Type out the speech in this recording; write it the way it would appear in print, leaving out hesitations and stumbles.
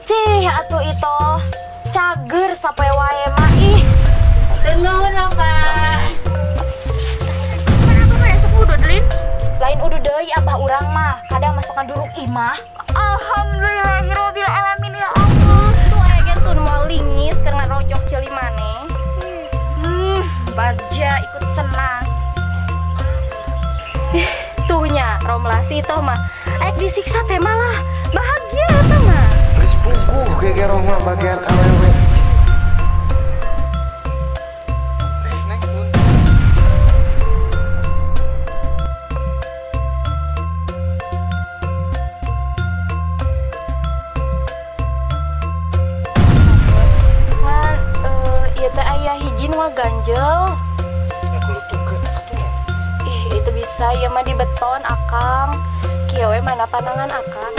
Cih atuh itu cager sapoe wae mah ih. Nuhun Bapak. Kenapa mah sok udud lin? Lain udud deui abah urang mah, kadang masuk nganduruk imah. Alhamdulillahirabbil alamin ya Allah. Tuh aya ge tuh moal lingis keur ngarojok ceuli maneh. Bagja ikut senang. Tuhnya romlah si itu mah aek disiksa teh malah bahagia eta mah. Geus puguh gegerong mah bagian awewe. Ngan ieu teh aya hiji nu ganjel. Ya kulutukeun atuh nya. Ih, itu bisa ieu mah di beton akang. Kieu we mana panangan akang.